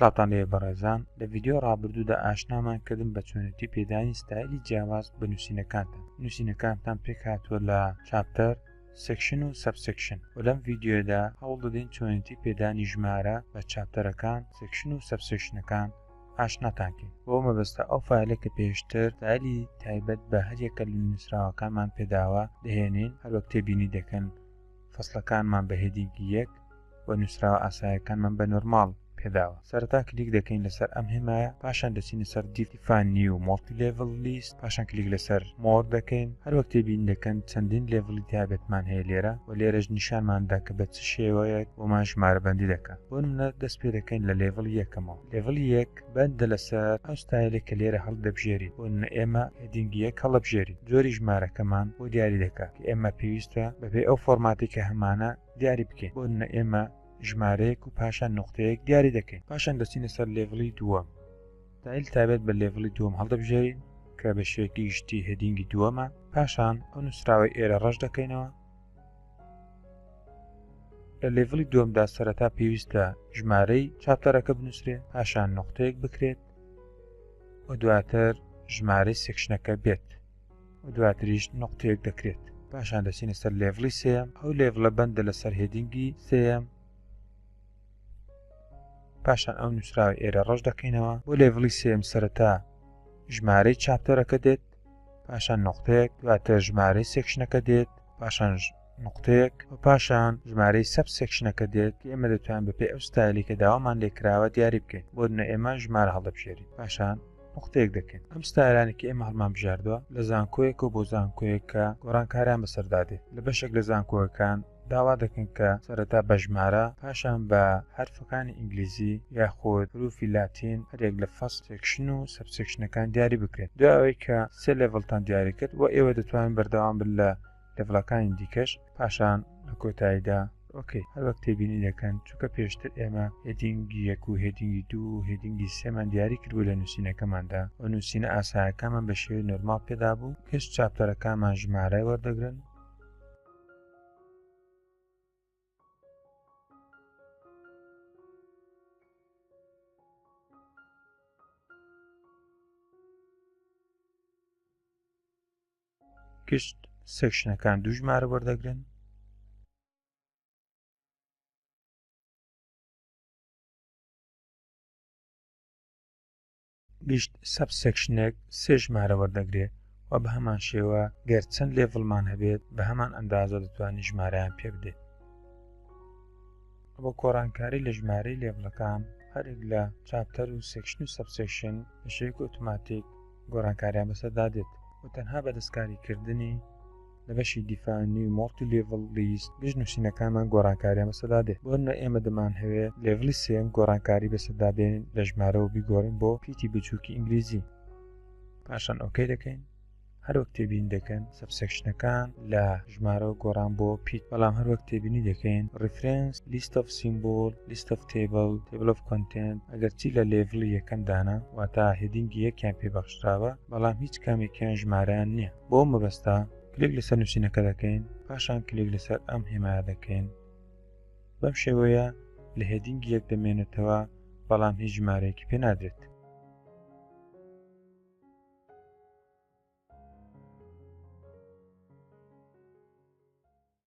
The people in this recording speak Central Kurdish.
سڵاوتان لێ بەڕێزان لە ڤیدیۆ ڕابردوودا ئاشنامان کردن بە چۆنێتی پێدانی ستایلی جیاواز بە نووسینەکانتان نووسینەکانتان پێکهاتووە لە chapter section و subsection و لەم ڤیدیۆدا هەوڵ دەدەین چۆنێتی پێدانی ژمارە بە chapter ەکان section و subsection ەکان ئاشناتان کەین بۆ مەبەستە ئەو فایلە کە پێشتر ستایلی تایبەت بە هەریەکە لە نووسراوەکانمان پێداوە دەهێنین هەروەک تێبینی دەکەن فەسڵەکانمان بە heading ی یەک و نووسراوە ئاسایەکانمان بە normal پێداوە. سەرەتا کلیک دەکەین لەسەر ئەم هێمایە، پاشان دەچینە سەر Define New Multi Level List، پاشان کلیک لەسەر More دەکەین. هەروەک تێبینی دەکەن چەندین level ی تایبەتمان هەیە لێرە و لێرەش نیشانمان دا کە بە چ شێوەیەک بۆمان ژمارەبەندی دەکات. بۆ نمونە دەست پێ دەکەین لە level ی یەکەمەوە. level ی یەک بەندە لەسەر ئەو ستایلێک کە لێرە هەڵدەبژێرین. بۆ نمونە ئێمە heading ی یەک هەڵدەبژێرین. جۆری ژمارەکەمان بۆ دیاری دەکات کە ئێمە پێویستە بەپێی ئەو فۆرماتی کە هەمانە دیاری بکەین. بۆ نمونە ئێمە ژمارەیەک و پاشان نوقتەیەک دیاری دەکەین. پاشان دەچینە سەر level ی دووەم. ستایل تایبەت بە level ی دووەم هەڵدەبژێرین کە بە شێوەیەکی گشتی heading ی دووەمە. پاشان ئەو نووسراوەی ئێرە ڕەش دەکەینەوە. لە level ی دووەمدا سەرەتا پێویستە ژمارەی chapter ەکە بنووسرێ، پاشان نوقتەیەک بکرێت و دواتر ژمارەی section ەکە بێت و دواتریش نوقتەیەک دەکرێت. پاشان دەچینە سەر level ی سێیەم، ئەو level ە بەندە لەسەر heading ی سێیەم. پاشان ئەو نووسراوە ئێرە ڕەش دەکەینەوە. بۆ level ی سێیەم سەرەتا ژمارەی chapter ەکە دێت، پاشان نوقتەیەک، دواتر ژمارەی section ەکە دێت، پاشان نوقتەیەک و پاشان ژمارەی subsection ەکە دێت کە ئێمە دەتوانین بەپێی ئەو ستایلی کە داوامان لێکراوە دیاری بکەین. بۆ نمونە ئێمە ژمارە هەڵدەبژێرین، پاشان نوقتەیەک دەکەین. ئەم ستایلانە کە ئێمە هەڵمان بژاردووە لە زانکۆیەکەوە بۆ زانکۆیەک کە گۆڕانکاریان بەسەردا دێت. لە بەشێک لە زانکۆیەکان داوا دەکەن کە سەرەتا بە ژمارە پاشان بە حەرفەکانی ئینگلیزی یاخود حروفی لاتین هەریەک لە فەسڵ، section و subsection ەکان دیاری بکرێن. دوای ئەوەی کە سێ level تان دیاری کرد و ئێوە دەتوانن بەردەوام بن لە level ەکانی دیکەش، پاشان لە کۆتاییدا okay هەروەک تێبینی دەکەن چونکە پێشتر ئێمە heading ی یەک و heading ی دوو و heading ی سێمان دیاری کردبوو لە نووسینەکەماندا و نووسینە ئاسایەکانمان بە شێوەی normal پێدابوو، گشت chapter ەکانمان ژمارە وەردەگرن. گشت section ەکان دوو ژمارە وەردەگرن. گشت subsection ێک سێ ژمارە وەردەگرێ و بە هەمان شێوە گەر چەند level مان هەبێت بە هەمان ئەندازە دەتوانین ژمارەیان پێ بدەین. بۆ گۆڕانکاری لە ژمارەی level ەکان هەرێک لە chapter و section و subsection بە شێوەیەکی ئۆتۆماتیک گۆڕانکاریان بەسەردا دێت و تەنها بە دەستکاریکردنی لە بەشی Define New Multi Level List گشت نووسینەکانمان گۆڕانکاریان بەسەردا دێت. بۆ نمونە ئێمە دەمانهەوێت level ی سێیەم گۆڕانکاری بەسەردا بێنین لە ژمارەوە بیگۆڕین بۆ پیتی بچووکی ئینگلیزی. پاشان okay دەکەین. هەروەک تێبینی دەکەن subsection ەکان لە ژمارەوە گۆڕان بۆ پیت، بەڵام هەروەک تێبینی دەکەین Reference، List of Symbol، List of Table، Table of Content ئەگەرچی لە level ی یەکەمدانە واتە heading ی یەکیان پێ بەخشراوە بەڵام هیچ کامێکیان ژمارەیان نییە. بۆ ئەو مەبەستە کلیک لەسەر نووسینەکە دەکەین، پاشان کلیک لەسەر ئەم هێمایە دەکەین. بەم شێوەیە لە heading ی یەک دەمێنێتەوە بەڵام هیچ ژمارەیەکی پێ نادرێت.